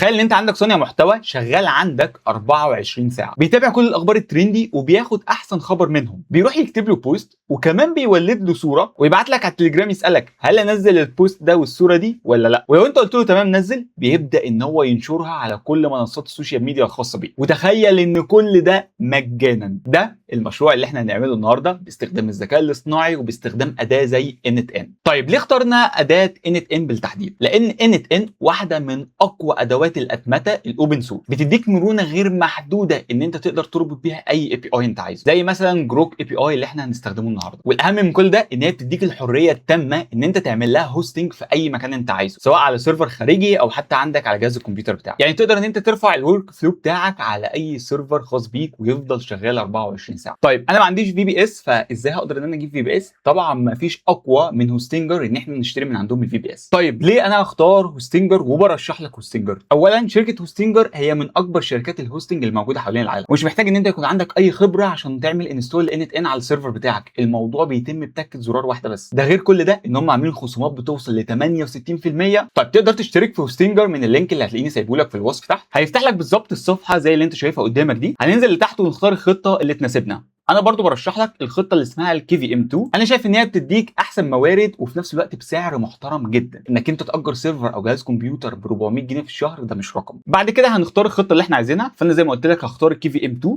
تخيل ان انت عندك صانع محتوى شغال عندك 24 ساعة، بيتابع كل الاخبار ال trendy وبياخد احسن خبر منهم، بيروح يكتب له post وكمان بيولد له صوره ويبعت لك على التليجرام يسالك هل انزل ال post ده والصورة دي ولا لا، ولو انت قلت له تمام نزل بيبدا ان هو ينشرها على كل منصات ال social media الخاصة بيه. وتخيل ان كل ده مجانا. ده المشروع اللي احنا هنعمله النهارده باستخدام الذكاء الاصطناعي وباستخدام اداه زي n8n. طيب ليه اخترنا اداه n8n بالتحديد؟ لان n8n واحدة من اقوى ادوات الاتمتة ال open source، بتديك مرونة غير محدودة ان انت تقدر تربط بيها اي API انت عايزه، زي مثلا Grok API اللي احنا هنستخدمه النهارده. والاهم من كل ده ان هي بتديك الحرية التامة ان انت تعمل لها hosting في اي مكان انت عايزه، سواء على server خارجي او حتى عندك على جهاز الكمبيوتر بتاعك. يعني تقدر ان انت ترفع ال workflow بتاعك على اي server خاص بيك ويفضل شغال 24 ساعة. طيب انا ما عنديش VPS، فازاي هقدر ان انا اجيب VPS؟ طبعا ما فيش اقوى من Hostinger ان احنا نشتري من عندهم ال VPS. طيب ليه انا هختار Hostinger وبرشح لك Hostinger؟ اولا شركة Hostinger هي من اكبر شركات ال hosting الموجودة حوالين العالم، ومش محتاج ان انت يكون عندك اي خبره عشان تعمل install n8n على ال server بتاعك، الموضوع بيتم بتكه زرار واحدة بس. ده غير كل ده ان هم عاملين خصومات بتوصل ل 68%. طيب تقدر تشترك في Hostinger من ال link اللي هتلاقيني سايبه لك في الوصف تحت، هيفتح لك بالظبط الصفحة زي اللي انت شايفها قدامك دي. هننزل لتحت ونختار الخطة اللي تناسبنا. انا برضو برشح لك الخطة اللي اسمها ال KVM 2، انا شايف ان هي بتديك احسن موارد وفي نفس الوقت بسعر محترم جدا. انك انت تاجر server او جهاز كمبيوتر ب 400 جنيه في الشهر ده مش رقم. بعد كده هنختار الخطة اللي احنا عايزينها، فانا زي ما قلت لك هختار ال KVM 2،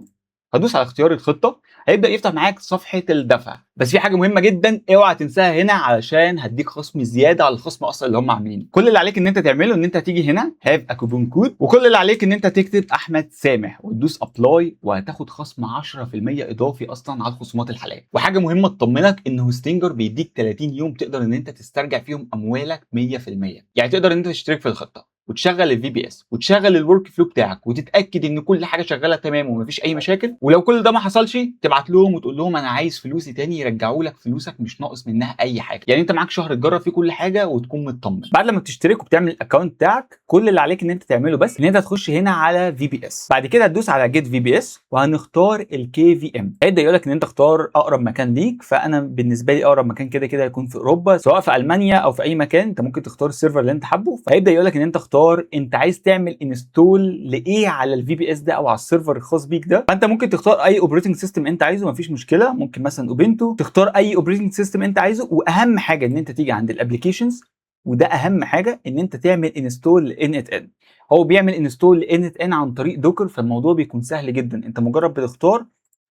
هدوس على اختيار الخطة، هيبدا يفتح معاك صفحة الدفع. بس في حاجة مهمة جدا اوعى تنساها هنا علشان هديك خصم زيادة على الخصم اصلا اللي هم عاملينه. كل اللي عليك ان انت تعمله ان انت تيجي هنا have a coupon code، وكل اللي عليك ان انت تكتب احمد سامح وتدوس apply، وهتاخد خصم 10% اضافي اصلا على الخصومات الحالية. وحاجه مهمة تطمنك ان Hostinger بيديك 30 يوم تقدر ان انت تسترجع فيهم اموالك 100%. يعني تقدر ان انت تشترك في الخطة وتشغل ال VPS وتشغل ال workflow بتاعك وتتاكد ان كل حاجة شغالة تمام ومفيش اي مشاكل، ولو كل ده ما حصلش تبعت لهم وتقول لهم انا عايز فلوسي تاني، يرجعوا لك فلوسك مش ناقص منها اي حاجة. يعني انت معاك شهر تجرب فيه كل حاجة وتكون مطمن. بعد لما بتشترك وبتعمل ال account بتاعك، كل اللي عليك ان انت تعمله بس ان انت تخش هنا على VPS، بعد كده هتدوس على get VPS وهنختار ال KVM. هيبدا يقول لك ان انت اختار اقرب مكان ليك، فانا بالنسبة لي اقرب مكان كده كده هيكون في اوروبا، سواء في المانيا او في اي مكان. انت ممكن تختار ال server اللي انت حابه. فهيبدا يقول لك ان انت اختار انت عايز تعمل install لايه على ال VPS ده او على ال server الخاص بيك ده. فانت ممكن تختار اي operating system انت عايزه، مفيش مشكلة، ممكن مثلا Ubuntu، تختار اي operating system انت عايزه. واهم حاجة ان انت تيجي عند ال applications، وده اهم حاجة ان انت تعمل install n8n. هو بيعمل install n8n عن طريق Docker، فالموضوع بيكون سهل جدا. انت مجرد بتختار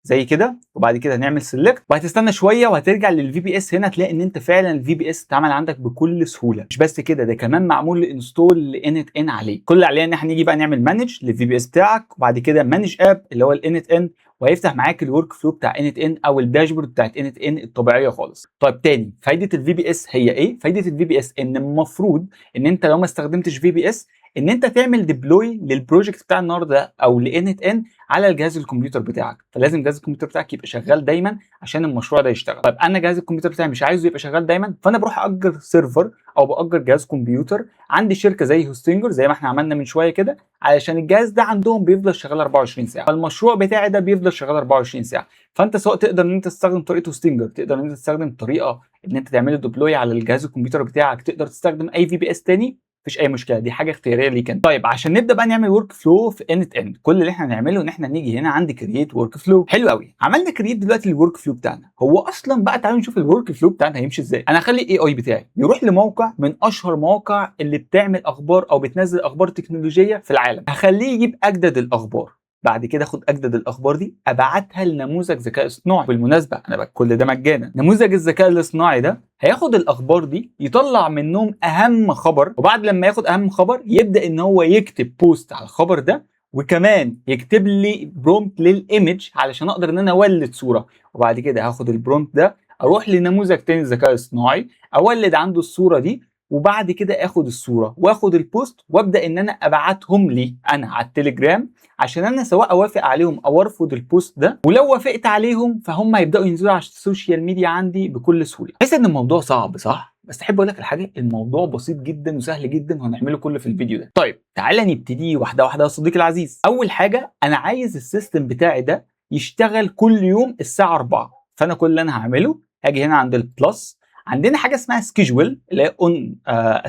زي كده وبعد كده هنعمل select وهتستنى شوية وهترجع لل VPS هنا، تلاقي ان انت فعلا ال VPS اتعمل عندك بكل سهوله. مش بس كده، ده كمان معمول install ل n8n عليه. كل اللي علينا ان احنا نيجي بقى نعمل manage لل VPS بتاعك، وبعد كده manage app اللي هو ال n8n، وهيفتح معاك ال workflow بتاع n8n او ال dashboard بتاعت n8n الطبيعية خالص. طيب تاني، فايده ال VPS هي ايه؟ فايده ال VPS ان المفروض ان انت لو ما استخدمتش VPS ان انت تعمل deploy لل project بتاع النهارده ده او ل n8n على الجهاز الكمبيوتر بتاعك، فلازم جهاز الكمبيوتر بتاعك يبقى شغال دايما عشان المشروع ده يشتغل. طيب انا جهاز الكمبيوتر بتاعي مش عايزه يبقى شغال دايما، فانا بروح اجر server او باجر جهاز كمبيوتر عند شركة زي Hostinger زي ما احنا عملنا من شوية كده، علشان الجهاز ده عندهم بيفضل شغال 24 ساعة، فالمشروع بتاعي ده بيفضل شغال 24 ساعة. فانت سواء تقدر ان انت تستخدم طريقه Hostinger، تقدر ان انت تستخدم طريقه ان انت تعمل deploy على الجهاز الكمبيوتر بتاعك، تقدر تستخدم اي VPS تاني، مفيش اي مشكله، دي حاجة اختيارية ليك انت. طيب عشان نبدا بقى نعمل workflow في n8n، كل اللي احنا هنعمله ان احنا نيجي هنا عند create workflow. حلو قوي، عملنا create دلوقتي لل workflow بتاعنا. هو اصلا بقى تعالوا نشوف ال workflow بتاعنا هيمشي ازاي. انا هخلي ال AI بتاعي يروح لموقع من اشهر مواقع اللي بتعمل اخبار او بتنزل اخبار تكنولوجية في العالم، هخليه يجيب اجدد الاخبار. بعد كده اخد اجدد الاخبار دي ابعتها لنموذج ذكاء اصطناعي. بالمناسبة انا بقى كل ده مجانا. نموذج الذكاء الاصطناعي ده هياخد الاخبار دي يطلع منهم اهم خبر، وبعد لما ياخد اهم خبر يبدا ان هو يكتب post على الخبر ده، وكمان يكتب لي prompt لل image علشان اقدر ان انا اولد صوره. وبعد كده هاخد ال prompt ده اروح لنموذج تاني ذكاء اصطناعي اولد عنده الصورة دي، وبعد كده اخد الصورة واخد ال post وابدا ان انا ابعتهم لي انا على التليجرام، عشان انا سواء اوافق عليهم او ارفض ال post ده. ولو وافقت عليهم فهم هيبداوا ينزلوا على ال social media عندي بكل سهوله. تحس ان الموضوع صعب صح؟ بس احب اقول لك الحاجه، الموضوع بسيط جدا وسهل جدا وهنعمله كله في الفيديو ده. طيب تعالى نبتدي واحدة واحدة يا صديقي العزيز. اول حاجة انا عايز ال system بتاعي ده يشتغل كل يوم الساعة 4، فانا كل اللي انا هعمله هاجي هنا عند ال plus، عندنا حاجة اسمها schedule اللي هي on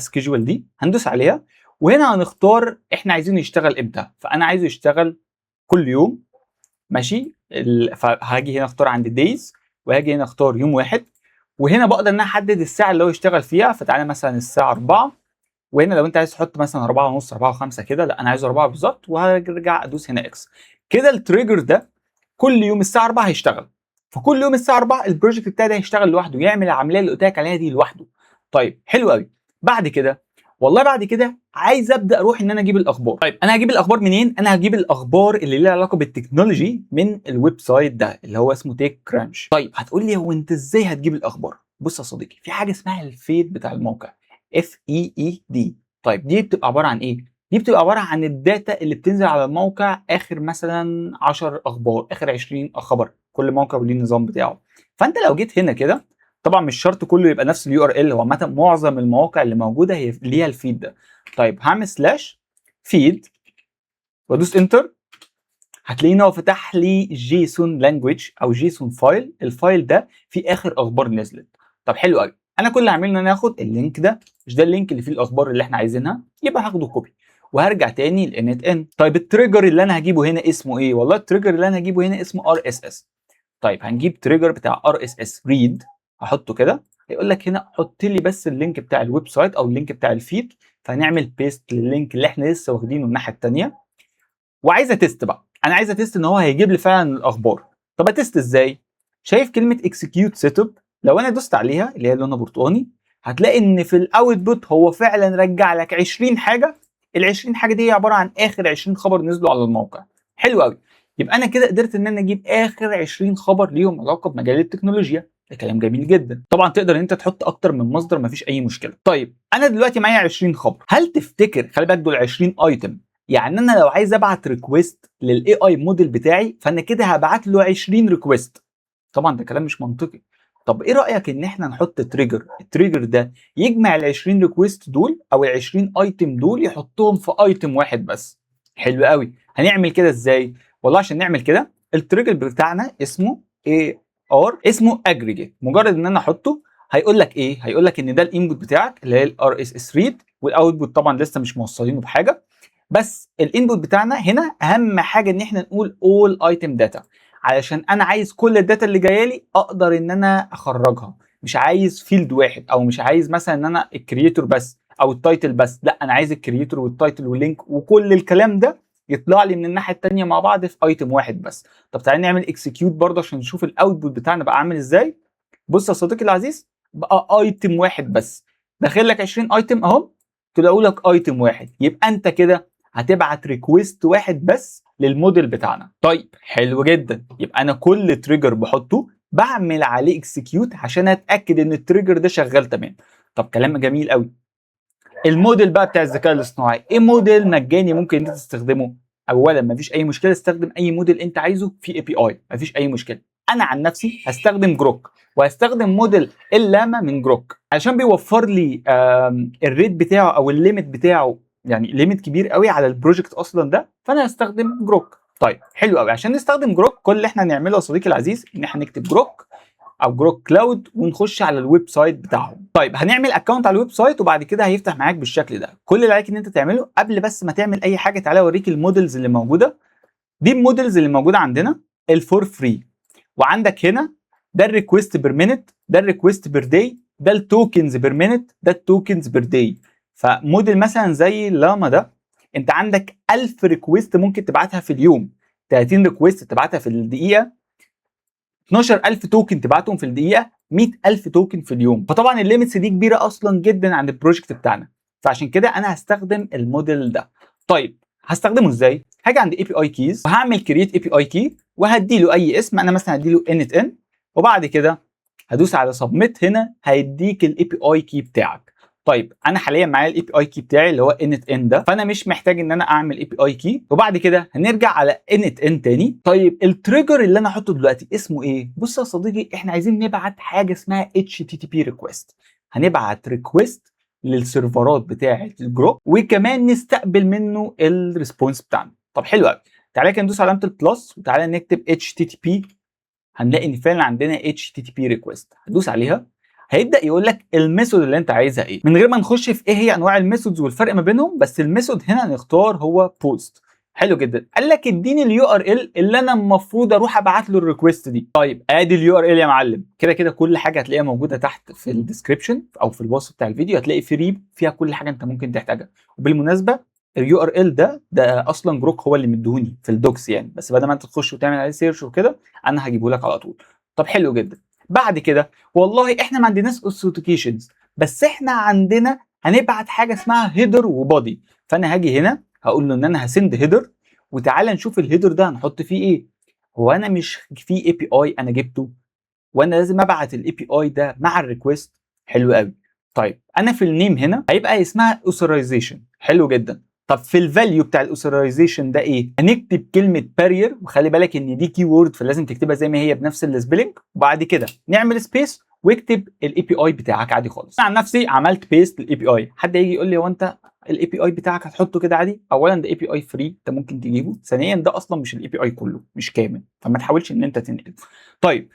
schedule، دي هندوس عليها. وهنا هنختار احنا عايزينه يشتغل امتى. فانا عايزه يشتغل كل يوم، ماشي. فهاجي هنا اختار عند days، وهاجي هنا اختار يوم واحد، وهنا بقدر ان انا احدد الساعة اللي هو يشتغل فيها. فتعالى مثلا الساعة 4، وهنا لو انت عايز تحط مثلا 4 ونص، 4 و5 كده، لا انا عايز 4 بالظبط، وهرجع ادوس هنا X. كده ال trigger ده كل يوم الساعة 4 هيشتغل. فكل يوم الساعة 4 ال project بتاعي ده هيشتغل لوحده، يعمل العملية اللي قلت لك عليها دي لوحده. طيب حلو قوي. بعد كده والله بعد كده عايز ابدا اروح ان انا اجيب الاخبار. طيب انا هجيب الاخبار منين؟ انا هجيب الاخبار اللي ليها علاقة بال technology من ال website ده اللي هو اسمه TechCrunch. طيب هتقول لي هو انت ازاي هتجيب الاخبار؟ بص يا صديقي، في حاجة اسمها ال feed بتاع الموقع، FEED. طيب دي بتبقى عبارة عن ايه؟ دي بتبقى عبارة عن ال data اللي بتنزل على الموقع، اخر مثلا 10 اخبار، اخر 20 خبر، كل موقع وليه النظام بتاعه. فانت لو جيت هنا كده، طبعا مش شرط كله يبقى نفس ال URL، هو عامة معظم المواقع اللي موجودة هي ليها ال feed ده. طيب هعمل /feed وادوس enter، هتلاقيه ان هو فتح لي JSON language او JSON file. ال file ده فيه اخر اخبار نزلت. طب حلو قوي. انا كل اللي هعمله ان انا اخد ال link ده، مش ده ال link اللي فيه الاخبار اللي احنا عايزينها؟ يبقى هاخده copy وهرجع تاني ل n8n. طيب ال trigger اللي انا هجيبه هنا اسمه ايه؟ والله ال trigger اللي انا هجيبه هنا اسمه RSS. طيب هنجيب trigger بتاع RSS read، هحطه كده. هيقول لك هنا حط لي بس ال link بتاع ال website او ال link بتاع ال feed. فهنعمل paste لل link اللي احنا لسه واخدينه الناحية الثانيه. وعايز ا test بقى، انا عايز ا test ان هو هيجيب لي فعلا الاخبار. طب ا test ازاي؟ شايف كلمة execute setup؟ لو انا دوست عليها اللي هي لونها برتقاني، هتلاقي ان في ال output هو فعلا رجع لك 20 حاجه. ال 20 حاجة دي عبارة عن اخر 20 خبر نزلوا على الموقع. حلو قوي. يبقى انا كده قدرت ان انا اجيب اخر 20 خبر ليهم علاقة بمجال التكنولوجيا. ده كلام جميل جدا. طبعا تقدر ان انت تحط اكتر من مصدر، مفيش اي مشكله. طيب انا دلوقتي معايا 20 خبر، هل تفتكر، خلي بالك دول 20 item، يعني انا لو عايز ابعت request لل AI model بتاعي فانا كده هبعت له 20 request. طبعا ده كلام مش منطقي. طب ايه رايك ان احنا نحط trigger، ال trigger ده يجمع ال 20 request دول او ال 20 item دول يحطهم في item واحد بس؟ حلو قوي. هنعمل كده ازاي؟ والله عشان نعمل كده ال trigger بتاعنا اسمه AR، اسمه aggregate. مجرد ان انا احطه هيقول لك ايه؟ هيقول لك ان ده ال input بتاعك اللي هي ال RSS read، وال output طبعا لسه مش موصلينه بحاجه، بس ال input بتاعنا هنا اهم حاجة ان احنا نقول all item data، علشان انا عايز كل ال data اللي جاية لي اقدر ان انا اخرجها، مش عايز field واحد، او مش عايز مثلا ان انا ال creator بس او ال title بس، لا انا عايز ال creator وال title وال link وكل الكلام ده يطلع لي من الناحية الثانية مع بعض في item واحد بس. طب تعالى نعمل execute برضه عشان نشوف ال output بتاعنا بقى عامل ازاي. بص يا صديقي العزيز، بقى item واحد بس، داخل لك 20 item اهو، تلاقوا لك item واحد. يبقى انت كده هتبعت request واحد بس للموديل بتاعنا. طيب حلو جدا. يبقى انا كل trigger بحطه بعمل عليه execute عشان اتاكد ان ال trigger ده شغال تمام. طب كلام جميل قوي. الموديل بقى بتاع الذكاء الاصطناعي، ايه موديل مجاني ممكن انت تستخدمه؟ اولا مفيش اي مشكله، استخدم اي موديل انت عايزه في API، مفيش اي مشكله. انا عن نفسي هستخدم Grok، وهستخدم model ال Llama من Grok عشان بيوفر لي ال rate بتاعه او ال limit بتاعه، يعني limit كبير قوي على ال project اصلا ده، فانا هستخدم Grok. طيب حلو قوي. عشان نستخدم Grok كل اللي احنا هنعمله يا صديقي العزيز ان احنا نكتب Grok او Grok Cloud ونخش على ال website بتاعهم. طيب هنعمل account على ال website وبعد كده هيفتح معاك بالشكل ده. كل اللي عليك ان انت تعمله قبل بس ما تعمل اي حاجه، تعالى اوريك ال models اللي موجوده. دي ال models اللي موجودة عندنا ال for free، وعندك هنا ده ال request per minute، ده ال request per day، ده ال tokens per minute، ده ال tokens per day. ف model مثلا زي لاما ده انت عندك 1000 request ممكن تبعتها في اليوم، 30 request تبعتها في الدقيقه، 12000 token تبعتهم في الدقيقه، 100000 token في اليوم. فطبعا ال limits دي كبيرة اصلا جدا عند ال project بتاعنا، فعشان كده انا هستخدم الموديل ده. طيب هستخدمه ازاي؟ هاجي عند API keys وهعمل create API key وهدي له اي اسم، انا مثلا هدي له n8n، وبعد كده هدوس على submit. هنا هيديك ال API key بتاعك. طيب انا حاليا معايا ال API key بتاعي اللي هو n8n ده، فانا مش محتاج ان انا اعمل API key. وبعد كده هنرجع على n8n تاني. طيب ال trigger اللي انا احطه دلوقتي اسمه ايه؟ بص يا صديقي، احنا عايزين نبعت حاجة اسمها HTTP request. هنبعت request للسيرفرات بتاعه ال Grok وكمان نستقبل منه ال response بتاعنا. طب حلو قوي. تعالى كده ندوس علامة ال plus وتعالى نكتب HTTP. هنلاقي ان فعلا عندنا HTTP request. هندوس عليها. هيبدا يقول لك ال method اللي انت عايزها ايه، من غير ما نخش في ايه هي انواع ال methods والفرق ما بينهم، بس ال method هنا نختار هو post. حلو جدا. قال لك اديني ال URL اللي انا المفروض اروح ابعت له ال request دي. طيب ادي ال URL يا معلم. كده كده كل حاجة هتلاقيها موجودة تحت في ال description او في الوصف بتاع الفيديو، هتلاقي في repo فيها كل حاجة انت ممكن تحتاجها. وبالمناسبة ال URL ده اصلا Grok هو اللي مديهوني في ال docs يعني، بس بدل ما انت تخش وتعمل عليه search وكده انا هجيبه لك على طول. طب حلو جدا. بعد كده والله احنا ما عندناش authentications، بس احنا عندنا هنبعت حاجة اسمها header و body. فانا هاجي هنا هقول له ان انا ه send header، وتعالى نشوف ال header ده هنحط فيه ايه. هو انا مش في API انا جبته وانا لازم ابعت ال API ده مع ال request؟ حلو قوي. طيب انا في ال name هنا هيبقى اسمها authorization. حلو جدا. طب في ال value بتاع ال authorization ده ايه؟ هنكتب كلمة bearer، وخلي بالك ان دي keyword فلازم تكتبها زي ما هي بنفس ال spelling، وبعد كده نعمل space واكتب ال API بتاعك عادي خالص. انا عن نفسي عملت paste لل API. حد يجي يقول لي هو انت ال API بتاعك هتحطه كده عادي؟ اولا ده API free انت ممكن تجيبه، ثانيا ده اصلا مش ال API كله، مش كامل، فما تحاولش ان انت تنقله. طيب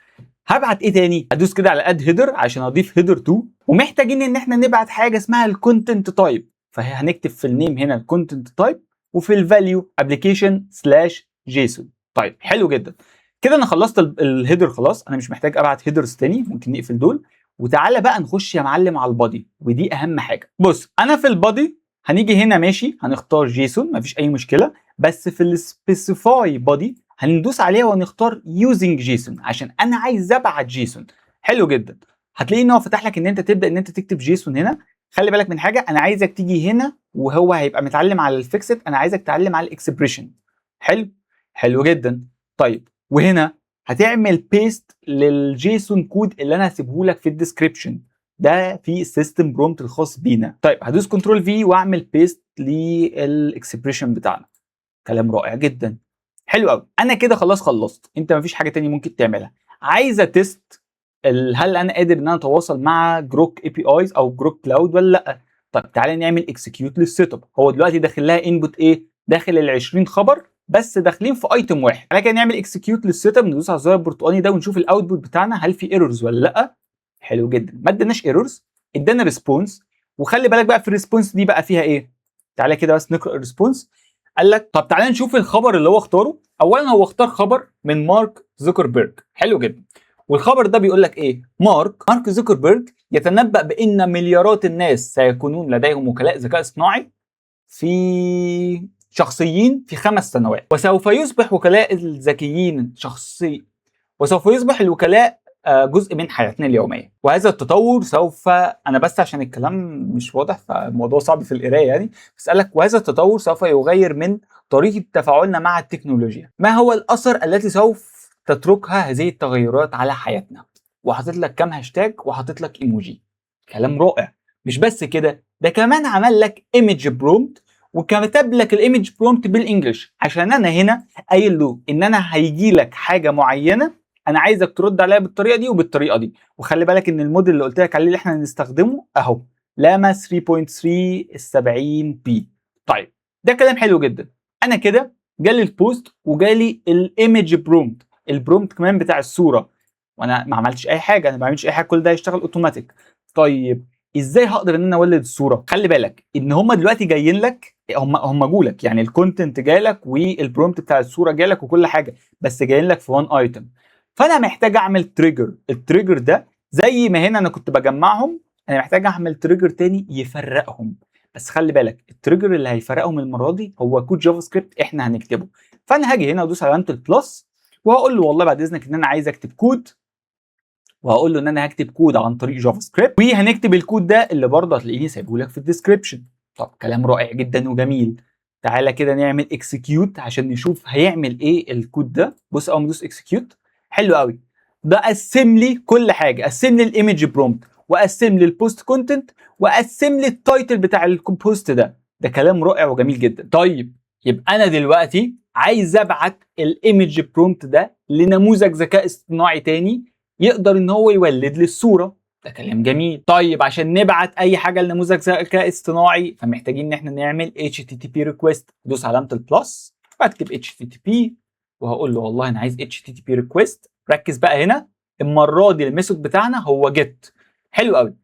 هبعت ايه تاني؟ ادوس كده على add header عشان اضيف header 2، ومحتاجين ان احنا نبعت حاجة اسمها ال content type، فهنكتب في ال name هنا ال content type، وفي ال value application/json. طيب حلو جدا. كده انا خلصت ال header خلاص، انا مش محتاج ابعت headers تاني، ممكن نقفل دول. وتعالى بقى نخش يا معلم على ال body، ودي اهم حاجة. بص انا في ال body هنيجي هنا ماشي، هنختار JSON مفيش اي مشكله، بس في ال specify body هندوس عليها ونختار using JSON عشان انا عايز ابعت JSON. حلو جدا. هتلاقي ان هو فتح لك ان انت تبدا ان انت تكتب JSON هنا. خلي بالك من حاجه، انا عايزك تيجي هنا وهو هيبقى متعلم على ال fixed، انا عايزك تعلم على ال expression. حلو، حلو جدا. طيب وهنا هتعمل paste لل JSON code اللي انا هسيبه لك في ال description ده في ال system prompt الخاص بينا. طيب هدوس control V واعمل paste لل expression بتاعنا. كلام رائع جدا، حلو قوي. انا كده خلاص خلصت، انت مفيش حاجة تاني ممكن تعملها. عايز ا test هل انا قادر ان انا اتواصل مع Grok APIs او Grok Cloud ولا لا؟ طيب تعالى نعمل execute لل setup. هو دلوقتي داخل لها input ايه؟ داخل ال 20 خبر بس داخلين في item واحد. تعالى كده نعمل execute لل setup، ندوس على الزرار البرتقاني ده ونشوف ال output بتاعنا هل في errors ولا لا. حلو جدا، ما اداناش errors، ادانا response. وخلي بالك بقى في ال response دي بقى فيها ايه. تعالى كده بس نقرا ال response. قال لك طب تعالى نشوف الخبر اللي هو اختاره. اولا هو اختار خبر من مارك زوكربيرج، حلو جدا. والخبر ده بيقول لك ايه؟ مارك زوكربيرج يتنبأ بان مليارات الناس سيكونون لديهم وكلاء ذكاء اصطناعي في شخصيين في 5 سنوات، وسوف يصبح وكلاء الذكيين شخصي وسوف يصبح الوكلاء جزء من حياتنا اليوميه، وهذا التطور سوف، انا بس عشان الكلام مش واضح فالموضوع صعب في القراية يعني، بس قال لك وهذا التطور سوف يغير من طريقه تفاعلنا مع التكنولوجيا. ما هو الاثر التي سوف تتركها هذه التغيرات على حياتنا؟ وحاطط لك كام هاشتاج وحاطط لك ايموجي. كلام رائع. مش بس كده، ده كمان عمل لك image prompt وكتب لك ال image prompt بال English، عشان انا هنا قايل له ان انا هيجي لك حاجة معينة انا عايزك ترد عليها بالطريقة دي وبالطريقه دي. وخلي بالك ان الموديل اللي قلت لك عليه اللي احنا هنستخدمه اهو لاما 3.3 ال 70 B. طيب ده كلام حلو جدا. انا كده جالي ال post وجالي ال image prompt، ال prompt كمان بتاع الصوره، وانا ما عملتش اي حاجه، انا ما بعملش اي حاجه، كل ده هيشتغل اوتوماتيك. طيب ازاي هقدر ان انا اولد الصوره؟ خلي بالك ان هم دلوقتي جايين لك، هم جولك يعني، ال content جالك وال prompt بتاع الصورة جالك وكل حاجه، بس جايين لك في one item. فانا محتاج اعمل trigger. ال trigger ده زي ما هنا انا كنت بجمعهم، انا محتاج اعمل trigger تاني يفرقهم. بس خلي بالك ال trigger اللي هيفرقهم المرة دي هو code JavaScript احنا هنكتبه. فانا هاجي هنا ادوس على علامة ال plus وهقول له والله بعد اذنك ان انا عايز اكتب كود، وهقول له ان انا هكتب كود عن طريق JavaScript، وهنكتب الكود ده اللي برضه هتلاقيني سايبه لك في ال description. طب كلام رائع جدا وجميل. تعالى كده نعمل execute عشان نشوف هيعمل ايه الكود ده. بص اول ما ندوس execute، حلو قوي، ده قسم لي كل حاجه، قسم لي ال image prompt وقسم لي ال post content وقسم لي ال title بتاع ال post ده. ده كلام رائع وجميل جدا. طيب يبقى انا دلوقتي عايز ابعت ال image prompt ده لنموذج ذكاء اصطناعي تاني يقدر ان هو يولد لي الصوره. ده كلام جميل. طيب عشان نبعت اي حاجة لنموذج ذكاء اصطناعي فمحتاجين ان احنا نعمل HTTP request. دوس علامة ال plus واكتب HTTP وهقول له والله انا عايز HTTP request. ركز بقى هنا المرة دي ال method بتاعنا هو get. حلو قوي.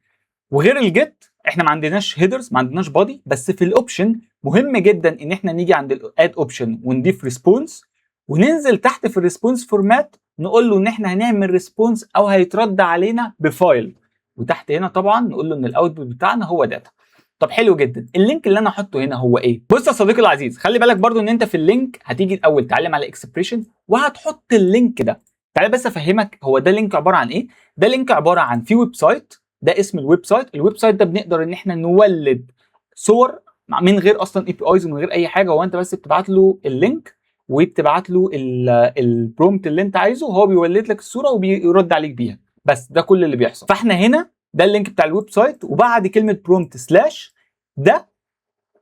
وغير ال get احنا ما عندناش headers، ما عندناش body، بس في ال option مهم جدا ان احنا نيجي عند ال add option ونضيف response، وننزل تحت في ال response format نقول له ان احنا هنعمل response او هيترد علينا ب file، وتحت هنا طبعا نقول له ان ال output بتاعنا هو data. طب حلو جدا. ال link اللي انا احطه هنا هو ايه؟ بص يا صديقي العزيز، خلي بالك برضو ان انت في ال link هتيجي الاول تعلم على expression وهتحط ال link ده. تعالى بس افهمك هو ده link عبارة عن ايه. ده link عبارة عن في website، ده اسم ال website. ال website ده بنقدر ان احنا نولد صور من غير اصلا APIs ومن غير اي حاجه. هو انت بس بتبعت له ال link وبتبعت له ال prompt اللي انت عايزه، وهو بيولد لك الصورة وبيرد عليك بيها، بس ده كل اللي بيحصل. فاحنا هنا ده ال link بتاع ال website، وبعد كلمة prompt slash ده،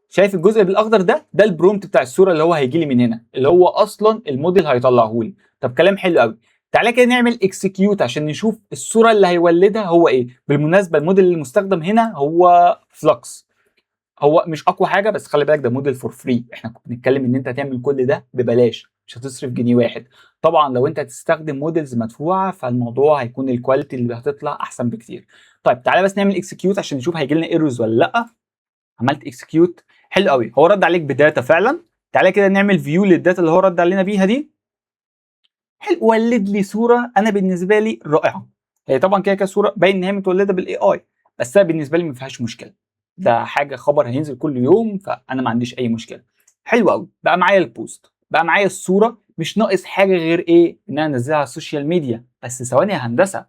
شايف الجزء بالاخضر ده؟ ده ال prompt بتاع الصورة اللي هو هيجي لي من هنا، اللي هو اصلا الموديل هيطلعه لي. طب كلام حلو قوي. تعالى كده نعمل execute عشان نشوف الصورة اللي هيولدها هو ايه. بالمناسبة الموديل المستخدم هنا هو Flux، هو مش اقوى حاجه، بس خلي بالك ده model for free. احنا كنا بنتكلم ان انت هتعمل كل ده ببلاش، مش هتصرف جنيه واحد. طبعا لو انت هتستخدم models مدفوعة فالموضوع هيكون ال quality اللي هتطلع احسن بكتير. طيب تعالى بس نعمل execute عشان نشوف هيجي لنا errors ولا لا. عملت execute، حلو قوي، هو رد عليك ب data فعلا. تعالى كده نعمل view لل data اللي هو رد علينا بيها دي. حلو، ولد لي صوره انا بالنسبة لي رائعه. هي طبعا كده كده صوره باين ان هي متولدة بال AI، بس انا بالنسبة لي ما فيهاش مشكله. ده حاجة خبر هينزل كل يوم، فانا ما عنديش اي مشكله. حلو قوي، بقى معايا ال post، بقى معايا الصوره، مش ناقص حاجة غير ايه؟ ان انا انزلها على ال social media. بس ثواني يا هندسه،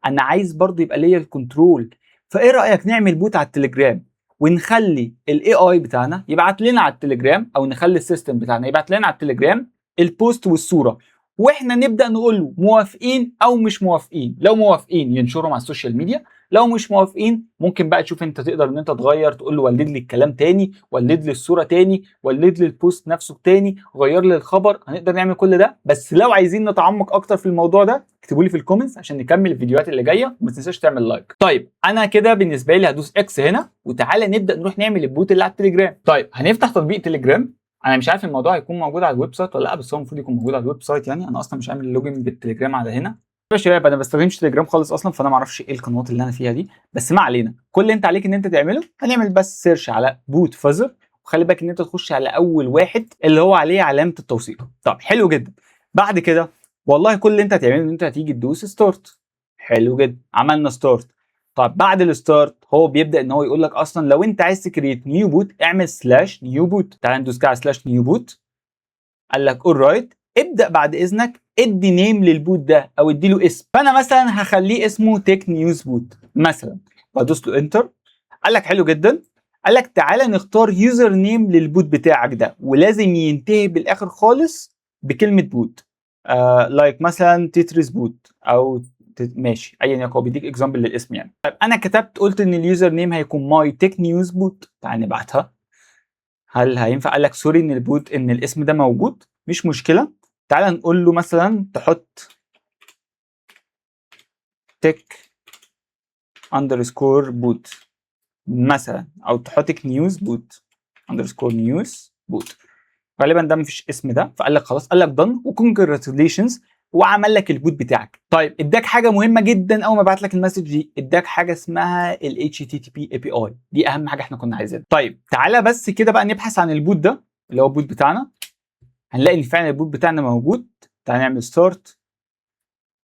انا عايز برضو يبقى ليا ال control. فايه رايك نعمل bot على التليجرام ونخلي ال AI بتاعنا يبعت لنا على التليجرام، او نخلي ال system بتاعنا يبعت لنا على التليجرام ال post والصوره، واحنا نبدا نقول له موافقين او مش موافقين. لو موافقين ينشرهم على ال social media، لو مش موافقين ممكن بقى تشوف انت تقدر ان انت تغير، تقول له ولد لي الكلام تاني، ولد لي الصورة تاني، ولد لي ال post نفسه تاني، غير لي الخبر. هنقدر نعمل كل ده. بس لو عايزين نتعمق اكتر في الموضوع ده اكتبوا لي في ال comments عشان نكمل الفيديوهات اللي جايه، وما تنساش تعمل like. طيب انا كده بالنسبة لي هدوس X هنا، وتعالى نبدا نروح نعمل ال bot اللي على التليجرام. طيب هنفتح تطبيق تليجرام. انا مش عارف الموضوع هيكون موجود على ال website ولا لا، بس هو المفروض يكون موجود على ال website. يعني انا اصلا مش عامل login بالتليجرام على هنا يا شباب، انا ما بستخدمش تليجرام خالص اصلا، فانا ما اعرفش ايه القنوات اللي انا فيها دي. بس ما علينا، كل اللي انت عليك ان انت تعمله هنعمل بس search على BotFather، وخلي بالك ان انت تخش على اول واحد اللي هو عليه علامة التوثيق. طب حلو جدا. بعد كده والله كل اللي انت هتعمله ان انت هتيجي تدوس start. حلو جدا، عملنا start. طب بعد ال start هو بيبدا ان هو يقول لك اصلا لو انت عايز ت create new bot اعمل slash new bot. تعال ندوس كده على slash new bot. قال لك alright، ابدا بعد اذنك ادي name لل bot ده او ادي له اسم. فانا مثلا هخليه اسمه tech news bot مثلا، وادوس له enter. قال لك حلو جدا، قال لك تعالى نختار username لل bot بتاعك ده، ولازم ينتهي بالاخر خالص بكلمه bot، like مثلا Tetris bot او ماشي ايا يكن، هو بيديك example للاسم يعني. طيب انا كتبت قلت ان ال username هيكون my tech news bot. تعال نبعتها، هل هينفع؟ قال لك sorry ان ال bot ان الاسم ده موجود، مش مشكله. تعال نقول له مثلا تحط tech underscore bot مثلا، او تحط news bot underscore news bot. غالبا ده مفيش اسم ده، فقال لك خلاص، قال لك done و congratulations، وعمل لك ال bot بتاعك. طيب اداك حاجة مهمة جدا اول ما بعت لك ال message دي، اداك حاجة اسمها ال HTTP API، دي اهم حاجة احنا كنا عايزينها. طيب تعالى بس كده بقى نبحث عن ال bot ده اللي هو ال bot بتاعنا. هنلاقي ان فعلا ال bot بتاعنا موجود. تعالى نعمل start.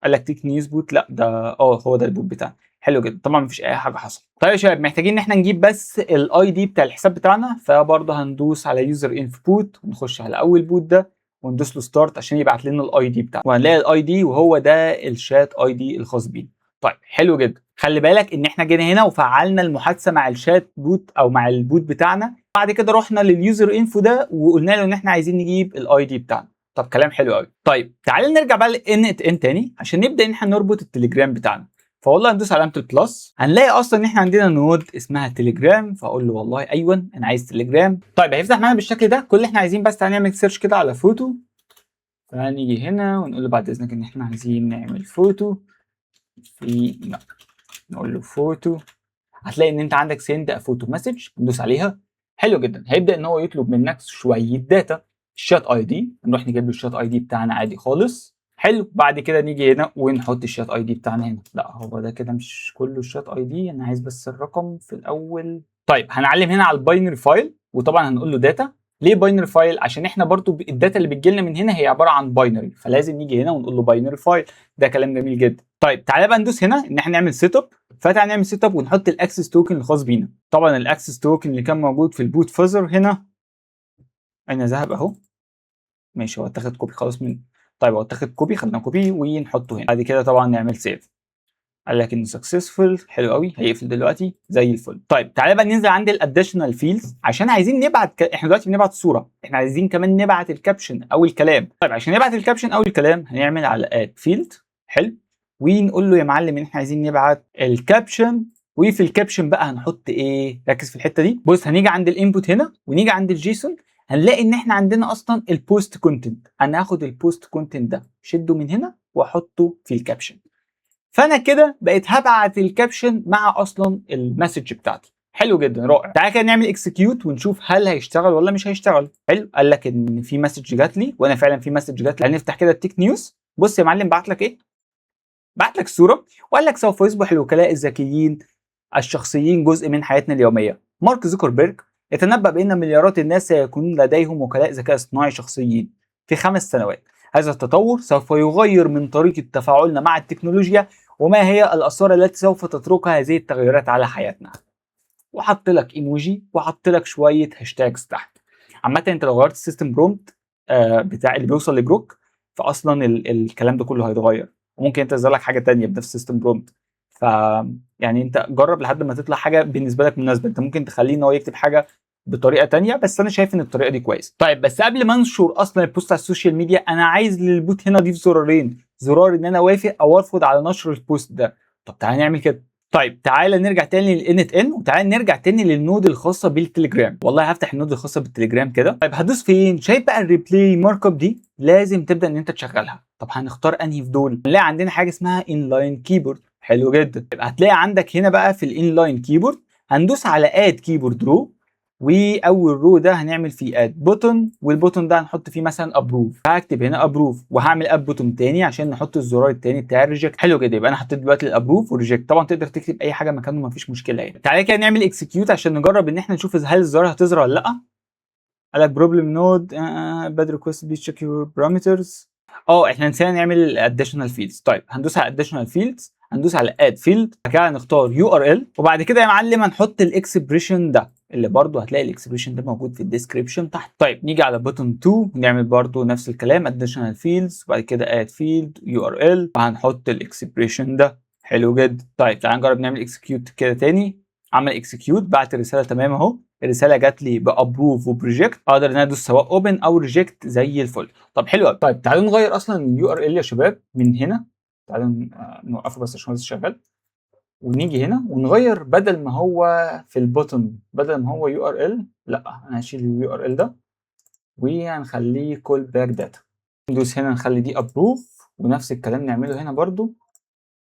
قال لك tech news bot، لا ده هو ده ال bot بتاعنا. حلو جدا، طبعا مفيش اي حاجة حصلت. طيب يا شباب محتاجين ان احنا نجيب بس ال ID بتاع الحساب بتاعنا، فبرضه هندوس على user info bot ونخش على اول bot ده وندوس له start عشان يبعت لنا ال ID بتاعه، وهنلاقي ال ID وهو ده ال chat ID الخاص بينا. طيب حلو جدا، خلي بالك ان احنا جينا هنا وفعلنا المحادثة مع ال chat bot او مع ال bot بتاعنا، بعد كده رحنا لل user info ده وقلنا له ان احنا عايزين نجيب ال ID بتاعنا. طب كلام حلو قوي. طيب تعالى نرجع بقى ل n8n تاني عشان نبدا ان احنا نربط التليجرام بتاعنا. فوالله هندوس علامة ال plus، هنلاقي اصلا ان احنا عندنا node اسمها تليجرام، فاقول له والله ايوه انا عايز تليجرام. طيب هيفتح معانا بالشكل ده. كل اللي احنا عايزين بس تعالى نعمل search كده على فوتو. فنيجي هنا ونقول له بعد اذنك ان احنا عايزين نعمل فوتو في، لا نقول له فوتو. هتلاقي ان انت عندك send photo message، ندوس عليها. حلو جدا، هيبدا ان هو يطلب منك شوية data، ال chat ID، نروح نجيب له ال chat ID بتاعنا عادي خالص. حلو. بعد كده نيجي هنا ونحط ال chat ID بتاعنا هنا. لا، هو ده كده مش كله ال chat ID، انا عايز بس الرقم في الاول. طيب هنعلم هنا على ال binary file، وطبعا هنقول له data. ليه binary file؟ عشان احنا برضو ال data اللي بتجي لنا من هنا هي عبارة عن binary، فلازم نيجي هنا ونقول له binary file. ده كلام جميل جدا. طيب تعالى بقى ندوس هنا ان احنا نعمل setup. فتعالى نعمل setup ونحط ال access token الخاص بينا. طبعا ال access token اللي كان موجود في ال BotFather هنا، اين ذهب؟ اهو، ماشي، هو اتاخد copy خلاص من، طيب هو اتاخد copy، خدنا copy ونحطه هنا. بعد كده طبعا نعمل save. قال لك انه successful. حلو قوي، هيقفل دلوقتي زي الفل. طيب تعالى بقى ننزل عند ال additional fields عشان عايزين نبعت احنا دلوقتي بنبعت صوره، احنا عايزين كمان نبعت ال caption او الكلام. طيب عشان نبعت ال caption او الكلام هنعمل على add field. حلو، ونقول له يا معلم ان احنا عايزين نبعت ال caption، وفي ال caption بقى هنحط ايه؟ ركز في الحتة دي. بص، هنيجي عند ال input هنا ونيجي عند ال JSON، هنلاقي ان احنا عندنا اصلا ال post content. انا هاخد ال post content ده، شده من هنا واحطه في ال caption، فانا كده بقيت هبعت ال caption مع اصلا ال message بتاعتي. حلو جدا، رائع. تعالى كده نعمل execute ونشوف هل هيشتغل ولا مش هيشتغل. حلو، قال لك ان في message جات لي، وانا فعلا في message جات لي. هنفتح كده ال tech news. بص يا معلم، بعت لك ايه؟ بعت لك صوره وقال لك سوف يصبح الوكلاء الذكيين الشخصيين جزء من حياتنا اليوميه. مارك زوكربيرج يتنبأ بأن مليارات الناس سيكون لديهم وكلاء ذكاء اصطناعي شخصيين في 5 سنوات. هذا التطور سوف يغير من طريقة تفاعلنا مع التكنولوجيا، وما هي الآثار التي سوف تتركها هذه التغيرات على حياتنا؟ وحط لك ايموجي وحط لك شوية hashtags تحت. عامة انت لو غيرت ال system prompt بتاع اللي بيوصل ل Grok، فاصلا الكلام ده كله هيتغير، وممكن انت تظهر لك حاجة تانية بنفس ال system prompt. ف يعني انت جرب لحد ما تطلع حاجة بالنسبة لك مناسبه. انت ممكن تخليه ان هو يكتب حاجة بطريقة تانية، بس انا شايف ان الطريقة دي كويس. طيب بس قبل ما انشر اصلا ال post على ال social media، انا عايز لل bot هنا اضيف زرارين، زرار ان انا اوافق او ارفض على نشر ال post ده. طب تعالى نعمل كده. طيب تعالى نرجع تاني لل n8n، وتعالى نرجع تاني لل node الخاصة بالتليجرام. والله هفتح ال node الخاصة بالتليجرام كده. طيب هدوس فين؟ شايف بقى ال reply markup دي؟ لازم تبدا ان انت تشغلها. طب هنختار انهي في دول؟ نلاقي عندنا حاجة اسمها inline keyboard. حلو جدا. يبقى هتلاقي عندك هنا بقى في ال inline keyboard هندوس على add keyboard row، واول row ده هنعمل فيه add button، وال button ده هنحط فيه مثلا approve. هكتب هنا approve، وهعمل add button تاني عشان نحط الزرار التاني بتاع ال reject. حلو جدا. يبقى انا حطيت دلوقتي ال approve وال reject. طبعا تقدر تكتب اي حاجة مكانه، مفيش مشكلة يعني. تعالى كده نعمل execute عشان نجرب ان احنا نشوف هل الزرار هتظهر ولا لا. قال لك problem node bad request، please check your parameters. احنا نسينا نعمل additional fields. طيب هندوس على additional fields، هندوس على add field، بعد كده هنختار URL، وبعد كده يا معلم هنحط ال expression ده، اللي برضو هتلاقي ال expression ده موجود في ال description تحت. طيب نيجي على button 2 ونعمل برضو نفس الكلام، additional fields، وبعد كده add field URL، وهنحط ال expression ده. حلو جدا. طيب تعال نجرب نعمل execute كده تاني. عمل execute، بعت الرساله، تمام، اهو الرسالة جات لي ب approve وب reject. اقدر ان انا ادوس سواء open او reject زي الفل. طب حلو قوي. طيب تعالوا نغير اصلا ال URL يا شباب من هنا. تعالوا نوقفه بس عشان هو لسه شغال، ونيجي هنا ونغير، بدل ما هو في ال button، بدل ما هو URL، لا، انا هشيل ال URL ده وهنخليه callback data. ندوس هنا نخلي دي approve، ونفس الكلام نعمله هنا برضو،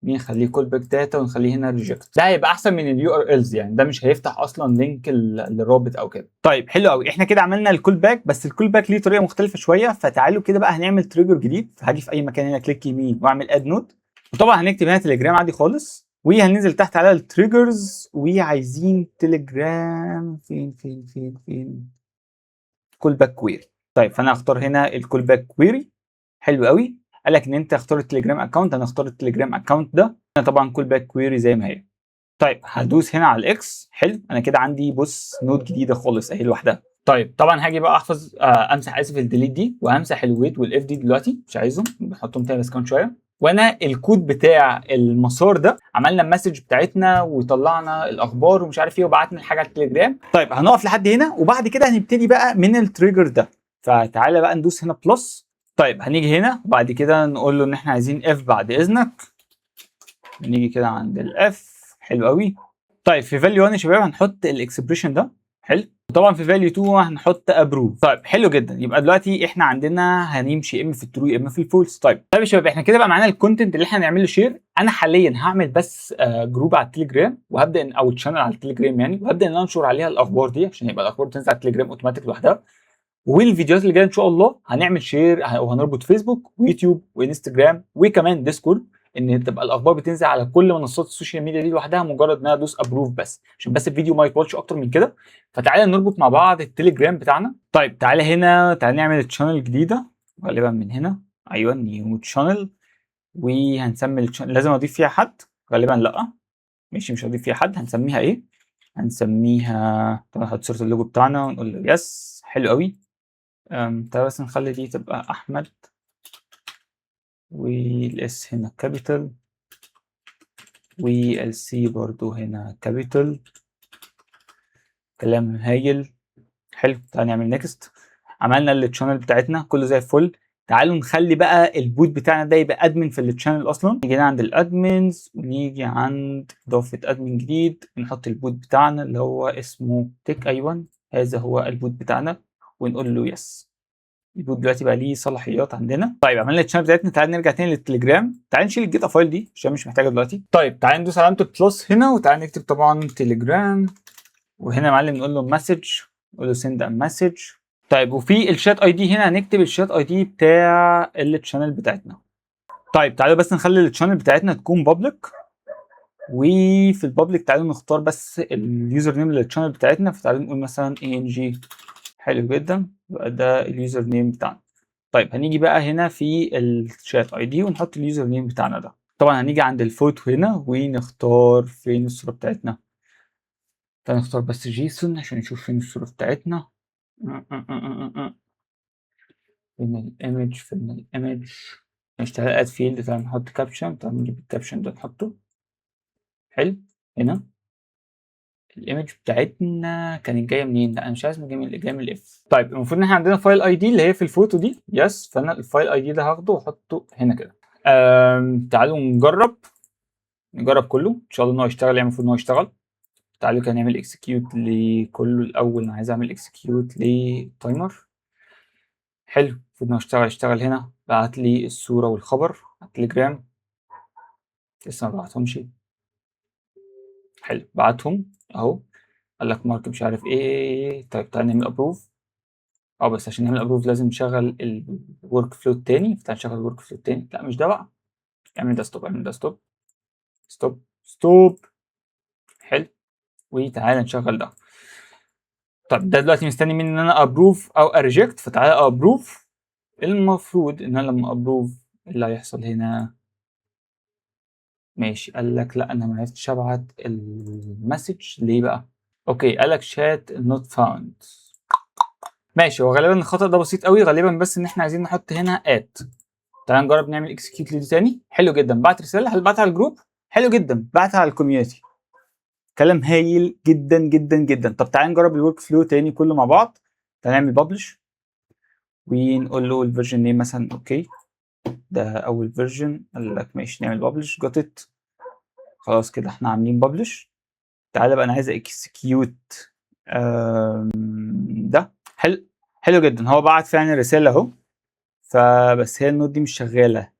نخليه callback data ونخليه هنا reject. ده هيبقى احسن من ال URLs، يعني ده مش هيفتح اصلا link للرابط او كده. طيب حلو قوي، احنا كده عملنا ال callback، بس ال callback ليه طريقه مختلفة شويه. فتعالوا كده بقى هنعمل trigger جديد. فهاجي في اي مكان هنا click يمين واعمل add node، وطبعا هنكتب هنا تليجرام عادي خالص، وهننزل تحت على ال triggers، وعايزين تليجرام فين فين فين فين؟ callback query. طيب فانا هختار هنا ال callback query. حلو قوي. قال لك ان انت اختار التليجرام account، انا اختار التليجرام account ده. انا طبعا callback query زي ما هي. طيب هدوس هنا على ال X. حلو، انا كده عندي بص node جديدة خالص اهي لوحدها. طيب طبعا هاجي بقى احفظ، امسح، اسف، ال delete دي، وهمسح ال wait وال if دي دلوقتي، مش عايزهم، بحطهم تاني بس كمان شويه. وانا الكود بتاع المسار ده، عملنا ال message بتاعتنا وطلعنا الاخبار ومش عارف ايه وبعتنا الحاجة على التليجرام. طيب هنقف لحد هنا، وبعد كده هنبتدي بقى من ال trigger ده. فتعالى بقى ندوس هنا plus. طيب هنيجي هنا وبعد كده نقول له ان احنا عايزين if بعد اذنك. نيجي كده عند ال if. حلو قوي. طيب في value 1 يا شباب هنحط ال expression ده. حلو. وطبعا في value 2 هنحط approve. طيب حلو جدا. يبقى دلوقتي احنا عندنا هنمشي اما في ال true يا اما في ال false. طيب يا شباب، احنا كده بقى معانا ال content اللي احنا هنعمل له share. انا حاليا هعمل بس group على التليجرام وهبدا او channel على التليجرام يعني، وهبدا ان انا انشر عليها الاخبار دي عشان يبقى الاخبار بتنزل على التليجرام اوتوماتيك لوحدها. والفيديوهات اللي جاية ان شاء الله هنعمل share وهنربط فيسبوك ويوتيوب وانستجرام وكمان ديسكورد، ان تبقى الاخبار بتنزل على كل منصات ال social media دي لوحدها، مجرد ان انا ادوس approve بس، عشان بس الفيديو ما يطولش اكتر من كده. فتعالى نربط مع بعض التليجرام بتاعنا. طيب تعالى هنا، تعالى نعمل channel جديدة غالبا من هنا. ايوه، new channel، وهنسمي ال channel، لازم اضيف فيها حد؟ غالبا لا. ماشي، مش هضيف فيها حد. هنسميها ايه؟ هنسميها، طبعا نحط صوره اللوجو بتاعنا ونقول له yes. حلو قوي. تعالى بس نخلي دي تبقى احمد، وال S هنا capital، وال C برضو هنا capital. كلام هايل، حلو. تعالى نعمل next. عملنا ال channel بتاعتنا، كله زي الفل. تعالوا نخلي بقى ال bot بتاعنا ده يبقى admin في ال channel اصلا. نيجي هنا عند ال admins ونيجي عند اضافه admin جديد، ونحط ال bot بتاعنا اللي هو اسمه تك. ايوه، هذا هو ال bot بتاعنا، ونقول له yes. ال bot دلوقتي بقى ليه صلاحيات عندنا. طيب، عملنا ال channel بتاعتنا. تعال نرجع تاني للتليجرام. تعال نشيل ال get file دي عشان مش محتاجه دلوقتي. طيب، تعال ندوس علامة ال plus هنا، وتعال نكتب طبعا تليجرام، وهنا يا معلم نقول له message، نقول له send a message. طيب، وفي ال chat ID هنا هنكتب ال chat ID بتاع ال channel بتاعتنا. طيب، تعالوا بس نخلي ال channel بتاعتنا تكون public، وفي ال public تعالوا نختار بس ال username لل channel بتاعتنا. فتعالوا نقول مثلا ENG. حلو جدا، يبقى ده ال username بتاعنا. طيب، هنيجي بقى هنا في ال chat ID ونحط ال username بتاعنا ده. طبعا هنيجي عند الفوتو هنا ونختار فين الصورة بتاعتنا. تعالى نختار بس JSON عشان نشوف فين الصورة بتاعتنا. فين ال image؟ فين ال image؟ ماشي، تعالى add field، تعالى نحط caption، تعالى نجيب ال caption ده نحطه. حلو، هنا ال image بتاعتنا كانت جاية منين؟ لا، انا مش عايز جاية من، جاية من ال F. طيب، المفروض ان احنا عندنا file ID اللي هي في الفوتو دي. yes، فانا ال file ID ده هاخده واحطه هنا كده. تعالوا نجرب، نجرب كله ان شاء الله ان هو يشتغل. يعني المفروض ان هو يشتغل. تعالوا كده نعمل execute لكله الاول. انا عايز اعمل execute ل timer. حلو، المفروض ان هو اشتغل. اشتغل هنا، بعت لي الصورة والخبر على التليجرام. لسه ما بعتهمش. حلو، بعتهم اهو، قال لك مارك مش عارف ايه. طيب، تعالى نعمل approve. بس عشان نعمل approve لازم نشغل ال workflow التاني. فتعالى نشغل ال workflow التاني. لا، مش ده بقى، اعمل ده stop، اعمل ده stop، stop، stop. حلو، وتعالى نشغل ده. طب ده دلوقتي مستني مني ان انا approve او ا reject، فتعالى approve. المفروض ان انا لما approve اللي هيحصل هنا؟ ماشي، قال لك لا، انا ما عرفتش ابعت ال message. ليه بقى؟ okay، قال لك chat not found. ماشي، هو غالبا الخطأ ده بسيط قوي، غالبا بس ان احنا عايزين نحط هنا at. تعال نجرب نعمل execute لدي تاني. حلو جدا، بعت رساله. هل بعتها على ال group؟ حلو جدا، بعتها على ال community. كلام هايل جدا جدا جدا. طب تعال نجرب ال workflow تاني كله مع بعض. تعال نعمل publish ونقول له ال version name مثلا. okay، ده اول version. قال لك ماشي، نعمل publish. got it. خلاص كده احنا عاملين publish. تعالى بقى، انا عايز execute ده. حلو، حلو جدا، هو بعت فعلا الرسالة اهو. فبس هي ال node دي مش شغاله،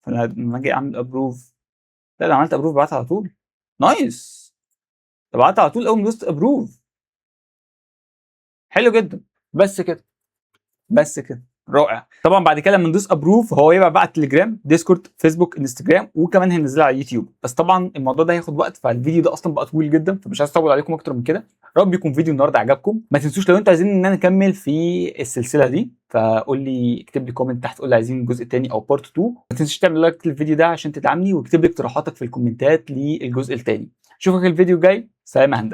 فانا لما اجي اعمل approve، لا، لو عملت approve بعت على طول. nice، ده بعت على طول اول ما دوست approve. حلو جدا، بس كده، بس كده، رائع. طبعا بعد كده لما ندوس approve هو يبقى بقى تليجرام، ديسكورد، فيسبوك، انستجرام، وكمان هينزلها على يوتيوب. بس طبعا الموضوع ده هياخد وقت، فالفيديو ده اصلا بقى طويل جدا، فمش عايز اطول عليكم اكتر من كده. رب يكون فيديو النهارده عجبكم. ما تنسوش لو انتوا عايزين ان انا اكمل في السلسلة دي، فقول لي، اكتب لي comment تحت، قول لي عايزين الجزء الثاني او part 2. ما تنساش تعمل like للفيديو ده عشان تدعمني، واكتب لي اقتراحاتك في الكومنتات للجزء الثاني. اشوفك الفيديو الجاي. سلام يا هندسه.